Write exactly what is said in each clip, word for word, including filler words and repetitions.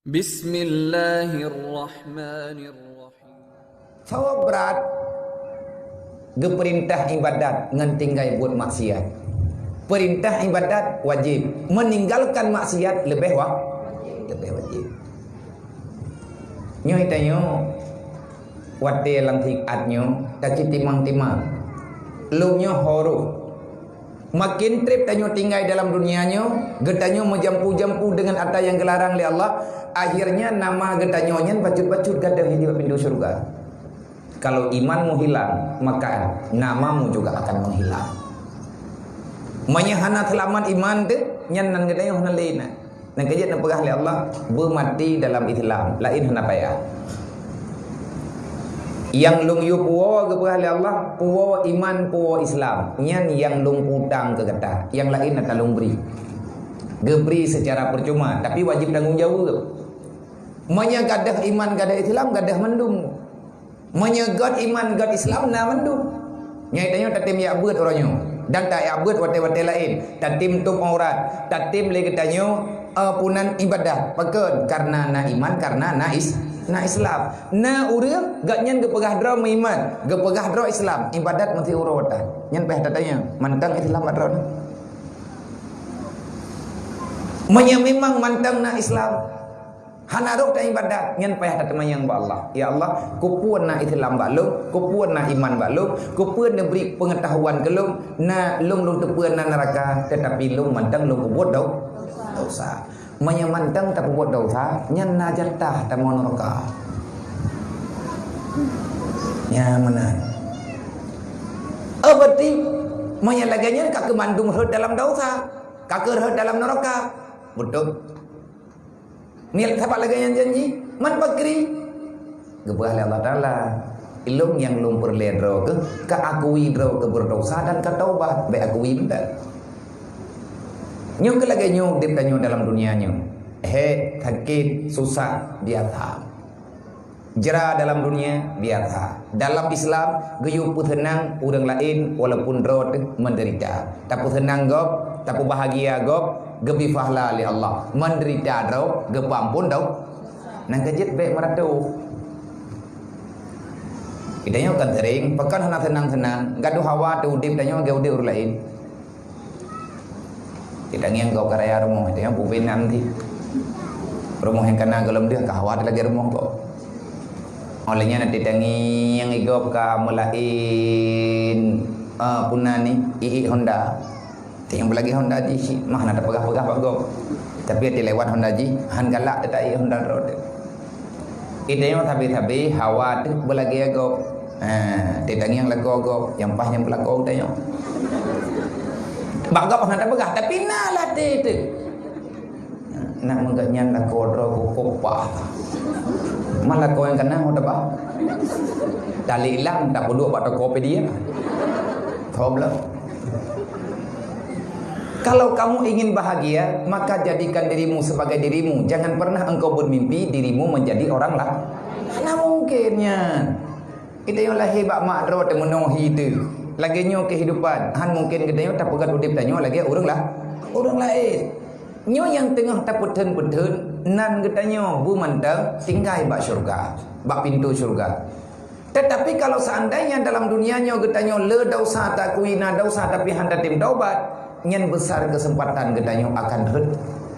Bismillahirrahmanirrahim. Sawa brat geupeurintah ibadat ngon tinggai buet maksiat. Peurintah ibadat wajéb, meuninggalkan maksiat leubeh wa-, leubeh wajéb. Nyoe tanyoe watée lam siat nyoe taci timang-timang. Lom nyoe ho roh. Makin treb tanyoe tinggai dalam dunia nyoe, geutanyoe meujampu-jampu deungon ata nyang geularang lé Allah, akhirnya nama geutanyoe nyan bacut-bacut gadôh di bak pintoe syeuruga. Kalau imanmu hilang, maka namamu juga akan menghilang. Meunyoe hana seulamat iman teuh, nyan nan geutanyoe hana lé na. Nyang keujeuet neupeugah lé Allah, beumaté dalam Islam, laén hana payah. Nyang lôn yue puwoe geupeugah lé Allah, puwoe iman, puwoe Islam. Nyan nyang lôn peutang keu gata, nyang laén ata lôn bri. Geubri seucara peucuma, tapi wajéb tanggong jaweueb. Meunyoe gadôh iman, gadôh Islam, gadôh mandum. Meunyoe göt iman, göt Islam na mandum. Nyoe tanyoe tatem jak beuet uroe nyoe. Dan tajak beuet watée-watée laén. Tatem tôb aurat. Tatem lé geutanyoe, eh, punan ibadah. Pakon? Kareuna na iman, kareuna na is-, na Islam. Na ureuëng, gobnyan geupeugah droe meuiman, geupeugah droe Islam, ibadat meusti uroe watée. Nyan payah tatanyong, mantong Islam bak droeneuh? Meunyoe memang mantong na Islam, hana rhoh taibadat, nyan payah tateumanyong bak Allah. Ya Allah, keupeue na Islam bak lôn, keupeue na iman bak lôn, keupeue neubri peungeutahuan keu lôn, na lôn, lôn teupeue na neuraka, teutapi lôn mantong lôn peubuet dau-, dosa. Meunyoe mantong tapeubuet dosa, nyan na jatah tamong neuraka. Nyan meunan. Oh, berarti meunyoe lagée nyan ka keumandum rhot dalam dosa, ka keurhot dalam neuraka. Beutôi. Nyan sabab lagée nyan janji, man pakri. Geupeugah lé Allah Taala, "Ilôn nyang lôn peureulée droe keuh ka akui droe keuh beurdosa dan ka taubat, bék akui mantong." Nyoe keuh lagée nyoe udeb tanyoe dalam dunia nyoe. Hék, sakét, susah, biasa. Jra dalam dunia, biasa. Dalam Islam, geuyue peuseunang ureuëng laén walaupun droe teuh meudeurita. Tapeuseunang gob, tapeubahagia gob, geubri pahala lé Allah. Meudeurita droe, geupeuamphon dau-, nyang keujeuet bék meuratoh. Geutanyoe kan sering, pakon hana seunang-seunang, gadôh hawa teuh udeb tanyoe lagée udeb ureuëng laén. Teutangieng gob ka raya rumoh, teuh nyang pubena meuti. Rumoh nyang kana gohlom deuh ka hawa teuh lagée rumoh gob. Óh lheueh nyan teutangieng gob ka meulaén, eh, puna ni, iék Honda. Teuh nyang beulagée Honda jih, mah na tapeugah-peugah bak gob. Tapi até lewat Honda jih, han galak teuh ta-iék Honda droe teuh. Geutanyoe sabe-sabe hawa teuh beulagée gob. Ha, teutangieng lakoe gob, nyang paih nyang beulakoe geutanyoe. Bak gob hana tapeugah, tapi na lam até teuh. Nak meugah nyan lakoe droe kukok pah. Man lakoe nyang kana ho tabah. Tali ilang, tapeuduek bak toko Pedia. Problem. Kalau kamu ingin bahagia, maka jadikan dirimu sebagai dirimu. Jangan pernah engkau bermimpi dirimu menjadi orang lain. Hana mungkin nyan. Geutanyoe lahé bak mak droe teumeunoh hi teuh. Lagée nyoe kehidupan. Han mungkin geutanyoe tapeugét udeb tanyoe lagée ureuëng lah, ureuëng laén. Nyoe nyang teungoh tapeutheun-peutheun nan geutanyoe beumantöng tinggai bak syeuruga, bak pintoe syeuruga. Tetapi kalau seandainya dalam dunia nyoe geutanyoe le dosa, takui na dosa tapi han tatem taubat, nyan besar kesempatan geutanyoe akan rhot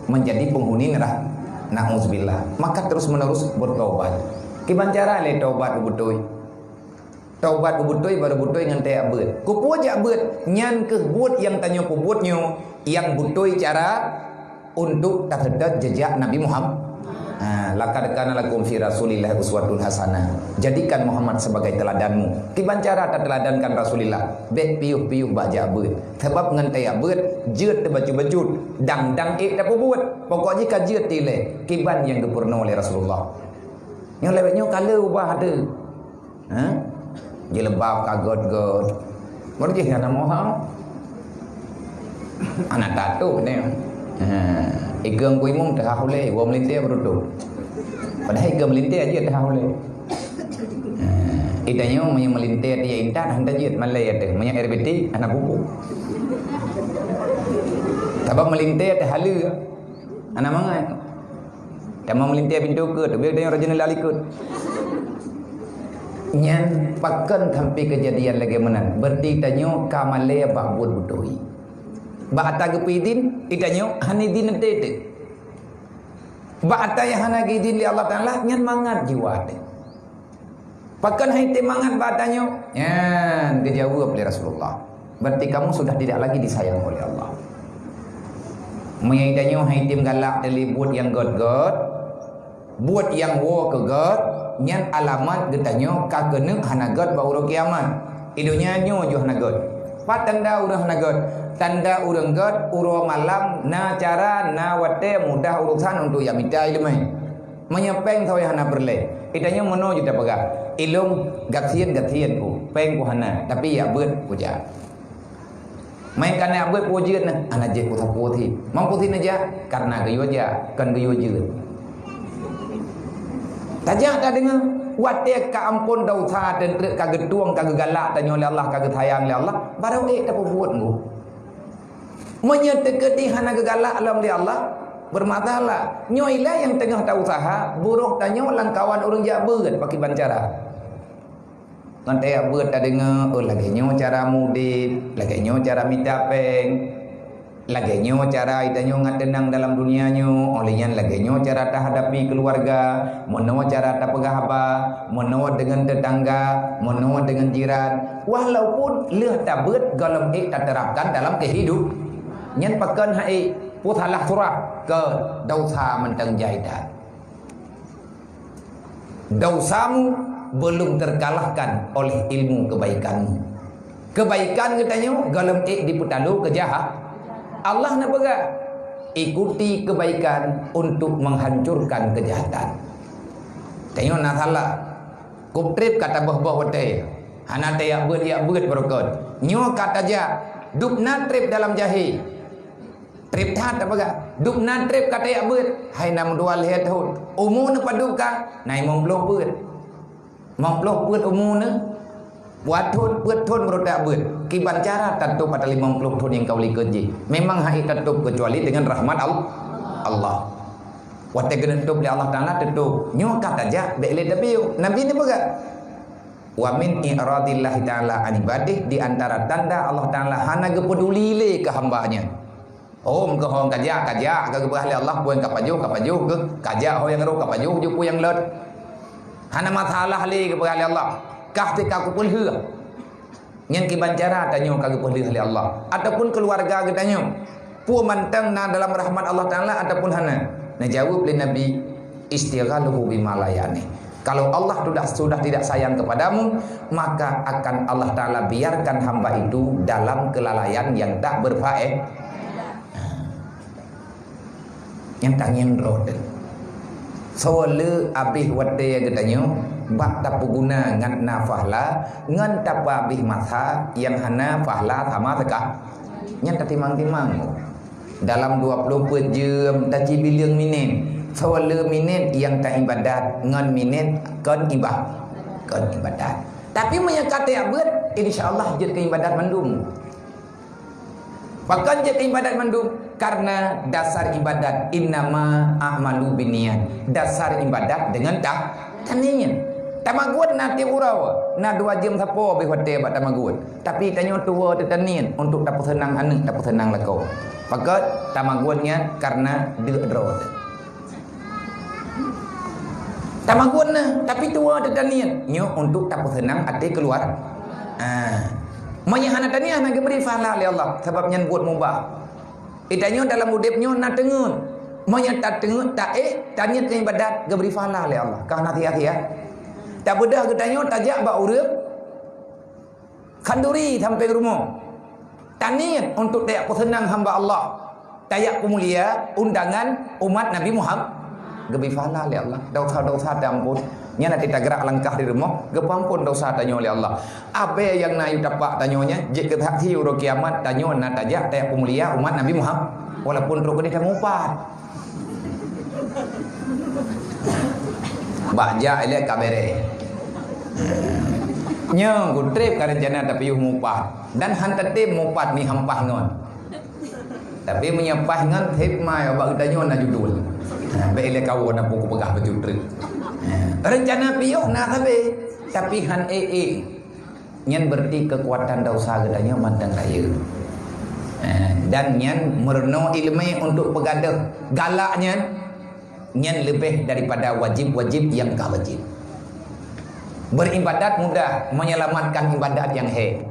menjadi penghuni neuraka. Nauzubillah. Maka terus-menerus bertobat. Kiban cara lé taubat beutôi. Taubat beutôi baru beutôi ngon tajak beuet. Keupeue jak beuet? Nyan keuh buet nyang tanyoe peubuet nyoe nyang beutôi cara untuk taseutôt jejak Nabi Muhammad. Ha, "Laqad kana lakum fi Rasulillah uswatun hasanah." Jadikan Muhammad sebagai teladanmu. Kiban cara tateladankan Rasulillah? Bék piôh-piôh bak jak beuet. Sabab ngon tajak beuet, jeuet teubacut-bacut, dang-dang ék tapeubuet. Pokok jih ka jeuet ilée, kiban nyang geupeurunoe lé Rasulullah. Nyoe lewat nyoe ka le ubah teuh. Ha? Jilbab ka göt-göt. Baru jih hana moha. Hana tato ni. Ha. Igeung ku imum teuhah ulée, iwoe meulintée beurutôh. Padahai igeung meulintée aja teuhah ulée. Ha. Itanyoe meunyoe meulintée tiya intat, hana jeuet malée ateueh. Meunyoe air beutih, hana pupuk. Sabab meulintée teuhah le. Hana mangat. Tamong meulintèe pintoe keue, teubiet tanyoe rot jeuneula likot. Nyan pakon sampai keujadian lagèe meunan. Berarti tanyoe ka malèe bak buet beutôi. Bak ata geupeuidin, itanyoe hana idin teuh. Bak ata nyang hana geuidin lé Allah Taala, nyan mangat jiwa teuh. Pakon hai tém mangat bak tanyoe? Nyan geujaweueb lé Rasulullah. Berarti kamu sudah tidak lagi disayang oleh Allah. Meunyoe tanyoe hai tém galak teuh lé buet nyang gét-gét, buet nyang woe keu gét, nyan alamat geutanyoe ka keuneuk hana gét bak uroe kiamat. Di donya nyoe ju hana gét. Pat tanda ureueng hana gét? Tanda ureueng gét, uroe malam na cara, na watèe mudah urusan untuk jak mita ileumèe. Meunyoe péng saboh hana peureulèe, itanyoe meunoe ju tapeugah, "Ilôn gasien-gasien ku, péng ku hana, tapi jak beuet ku jak." Meukanan jak beuet ku jeuet na, hana jeuet ku sapeue thèe. Mampu thèe neujak, karena geuyue jak, kon geuyue jeuet. Tajak tadeungoe, watèe ka amphon desya dan treuk ka geutueng, ka geugalak tanyoe lé Allah, ka geusayang lé Allah, barô ék tapeubuet ngon. Meunyoe teukeudi hana geugalak lom lé Allah, bermasalah. Nyoe ilèe nyang teungoh ta-useuha, buroh tanyoe lam kawan ureueng jak beuet pakriban cara. Ngon tajak beuet tadeungoe, oh, lagèe nyoe cara mudép, lagèe nyoe cara mita péng, lagèe nyoe cara itanyoe ngat teunang dalam dunia nyoe, oh lheueh nyan lagèe nyoe cara tahadapi keuluwarga, meunoe cara tapeugah haba, meunoe deungon teutangga, meunoe deungon jiran. Walaupun lheueh tabeuet gohlom ék taterapkan dalam keuhidup. Nyan pakon hai, peue salah surah keu desya mantong jai that. Desyamu belum terkalahkan oleh ilmu kebaikanmu. Kebaikan geutanyoe gohlom ék dipeutalo keujahat. Allah neupeugah, "Ikuti kebaikan untuk menghancurkan kejahatan." Tanyoe na salah. Kop trép ka taböh-böh watèe. Hana tajak beuet, jak beuet beureukat. Nyoe ka tajak. Dub na trép dalam jahé. Trép that tapeugah. Dub na trép ka tajak beuet. Hai na meudua lhèe thôn. Umu neuh padub ka? Na limong ploh peuet. Limong ploh peuet umu neuh. Peuet thôn, peuet thôn baru tajak beuet. Kiban cara tatôb ata limong ploh thôn nyang ka u likot jih. Memang han ék tatôb keucuali deungon rahmat Al-, Allah. Watèe geuneuk tôb lé Allah Taala tatôb. Nyoe ka tajak, bèk lé tapiôh. Nabi neupeugah, "Wa min i'radillahi ta'ala an ibadih," di antara tanda Allah Taala hana geupeuduli lé keu hamba-Nya. Hom keu ho kajak, kajak, ka geupeugah lé Allah, peue nyang ka pajoh, ka pajoh keuh, kajak ho nyang rhot, ka pajoh ju peue nyang lôt. Hana masalah lé geupeugah lé Allah. Kah teuka kupeulheueh. Nyan kiban cara tanyoe ka geupeulheueh lé Allah ataupun keuluwarga geutanyoe. Peue mantong na dalam rahmat Allah Taala ataupun hana? Neujaweueb lé Nabi, "Istighaluhu bima la ya'ni." Kalau Allah sudah, sudah tidak sayang kepadamu, maka akan Allah Taala biarkan hamba itu dalam kelalaian yang tak berfae-, Nyang tangieng droe teuh. Soe le abéh watèe geutanyoe bak tapeuguna ngon na pahala, ngon tapeuabéh masa nyang hana pahala sama seuka-, nyan tatimang-timang. Dalam dua ploh peuet jeuem tacibileung minét. Soe le minét nyang taibadat ngon minét kon iba-, kon ibadat. Tapi meunyoe ka tajak beuet, insya Allah jeuet keu ibadat mandum. Pakon jeuet keu ibadat mandum? Karena dasar ibadat, "Innama a'malu binniyat." Dasar ibadat deungon ta-, taniet. Tamagun na tiep uroe, na dua jeuem sapo beh watèe bak tamagun. Tapi tanyoe tuwoe teuh taniet untuk tapeuseunang aneuk, tapeuseunang lakoe. Pakon tamagun nyan? Karena deuk droe teuh. Tamagun na, tapi tuwoe teuh taniet nyoe untuk tapeuseunang até keuluwarga. Ah. Meunyoe hana taniet, hana geubri pahala lé Allah, sabab nyan buet mubah. Geutanyoe dalam udép nyoe na teungeut. Meunyoe tateungeut, taék, taniet keu ibadat, geubri pahala lé Allah. Ka hana sia-sia. Tabeudôh geutanyoe tajak bak ureueng khanduri sampéng rumoh. Taniet untuk tajak peuseunang hamba Allah, tajak peumulia undangan umat Nabi Muhammad, geubri pahala lé Allah. Desya-desya teuh ampôn. Nyan até tagrak langkah di rumoh, geupeuampôn desya tanyoe lé Allah. Abée nyang na yue tapak tanyoe nyan, jeuet keu saksi uroe kiamat, tanyoe na tajak tajak peumulia umat Nabi Muhammad, walaupun trok keudeh tamupat. Bak jak ilée ka bereh. Nyoe geutreb ka reuncana tapiôh mupat dan han tatem mupat ni hampah ngon. Tapi meunyoe paih ngon, hikmah bak geutanyoe na judul. Bèk ilèe kawoe na peue kupeugah bacut treuk. Reuncana piôh na sabe, tapi han ék-ék. Nyan berarti keukuatan desya geutanyoe mantong rayeuk. Dan nyan meurunoe ileumèe untuk peugadôh galak nyan, nyan leubeh daripada wajib-wajib nyang ka wajib. Beribadat mudah, menyelamatkan ibadat nyang hék.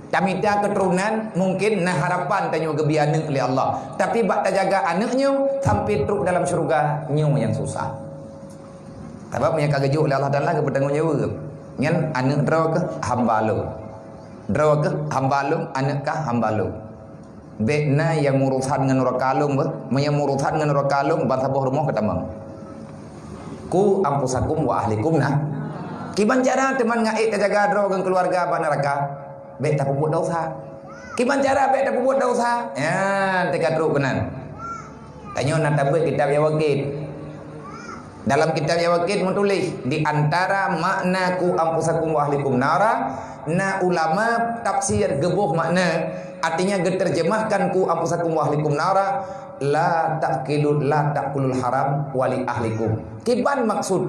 Tamita keuturonan, mungken na harapan tanyoe geubri aneuk lé Allah. Tapi bak tajaga aneuk nyoe sampai trok dalam syeuruga, nyoe nyang susah. Sabab nyang ka geujok lé Allah Taala geupeutanggong jaweueb. Nyan aneuk droe keuh hamba Lôn. Droe keuh hamba Lôn, aneuk kah hamba Lôn. Bèk na nyang meurusan ngon nuraka Lôn beuh. Meunyoe meurusan ngon nuraka Lôn, ban saboh rumoh ka tamong. Ku anfusakum wa ahlikum na. Kiban cara teuma ngak ék tajaga droe ngon keuluwarga bak nuraka? Bèk tapeubuet desya. Kiban cara bèk tapeubuet desya? Nyan teuka trok keunan. Tanyoe na tabeuet kitab Yawaqit. Dalam kitab Yawaqit meutuléh, di antara makna ku anfusakum wa ahlikum nara, na ulama tafsir geuboh makna, artinya geuterjemahkan ku anfusakum wa ahlikum nara, la ta'kilu, la ta'kulul haram wa li ahlikum. Kiban maksud,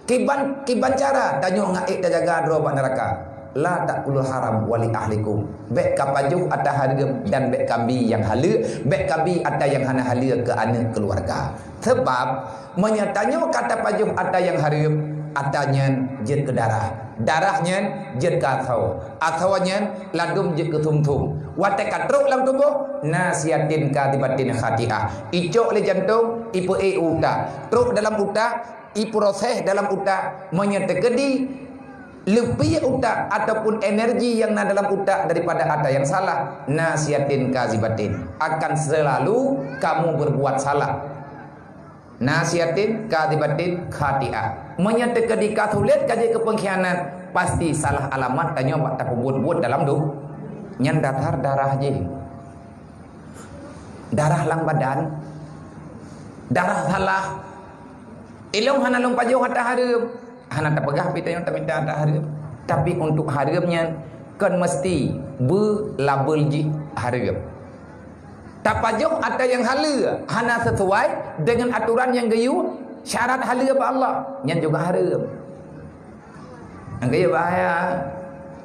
kiban, kiban cara tanyoe ngak ék tajaga droe bak nuraka? La ta'kulul haram wa li ahlikum. Bèk kapajoh ata hareuem dan bèk kabi nyang haleue, bèk kabi ata nyang hana haleue keu aneuk keuluwarga. Sabab meunyoe tanyoe ka tapajoh ata nyang hareuem, ata nyan jeuet keu darah. Darah nyan jeuet keu asoe. Asoe nyan ladôm jeuet keu sum-sum. Watèe ka trok lam tuboh, nasiyatin kadhibatin khati'ah. Icok lé jantong, ipeuék u utak. Trok dalam utak, iproses dalam utak. Meunyoe teukeudi leupie utak ataupun energi nyang na dalam utak daripada ata nyang salah, nasiyatin kadhibatin, akan selalu kamu berbuat salah. Nasiyatin kadhibatin khati'ah. Meunyoe teukeudi ka sulet ka jeuet keu pengkhianat, pasti salah alamat tanyoe bak tapeubuet-buet dalam du-, nyan dasar darah jih. Darah lam badan, darah salah. Ilôn hana lôn pajoh ata hareuem. Hana tapeugah pih tanyoe tamita ata hareuem. Tapi untuk hareuem nyan kon meusti beulabel jih hareuem. Tapajoh ata nyang haleue hana sisuai deungon atoran nyang geuyue syarat haleue bak Allah, nyan juga hareuem. Nyang geuyue bahaya.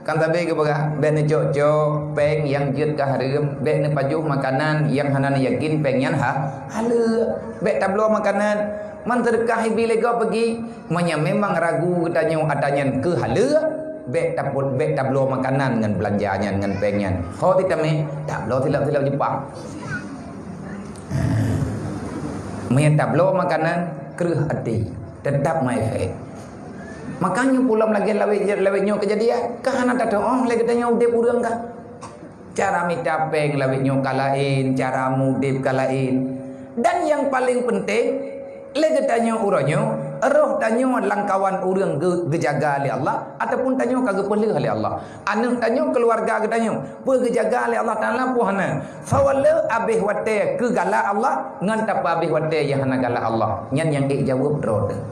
Kan sabe geupeugah, bèk neucok-cok péng nyang jeuet keu hareuem, bèk neupajoh makanan nyang hana neuyakin péng nyan ha-, haleue. Bèk tabloe makanan, man seudeukah ibi lego peugi. Meunyoe memang ragu geutanyoe ata nyan keu haleue, bèk tapot, bèk tabloe makanan ngon beulanja nyan, ngon péng nyan. Ho titamé, tabloe silap-silap jeupah. Meunyoe tabloe makanan, kreueh até, teutap meuefek. Makanya pulang lagèe lawét, lawét nyoe keujadian, ka hana tatu'oh lé geutanyoe udép ureueng ka. Cara mita péng lawét nyoe ka laén, cara mudép ka laén. Dan nyang paleng peunteng, lé geutanyoe uroe nyoe, roh tanyoe lam kawan ureueng geu-, geujaga lé Allah, ataupun tanyoe ka geupeuleueh lé Allah. Aneuk tanyoe, keuluwarga geutanyoe, peue geujaga lé Allah Taala peue hana. Soe le abéh watèe keu galak Allah, ngon tapeuabéh watèe nyang hana galak Allah. Nyan nyang ék jaweueb droe teuh.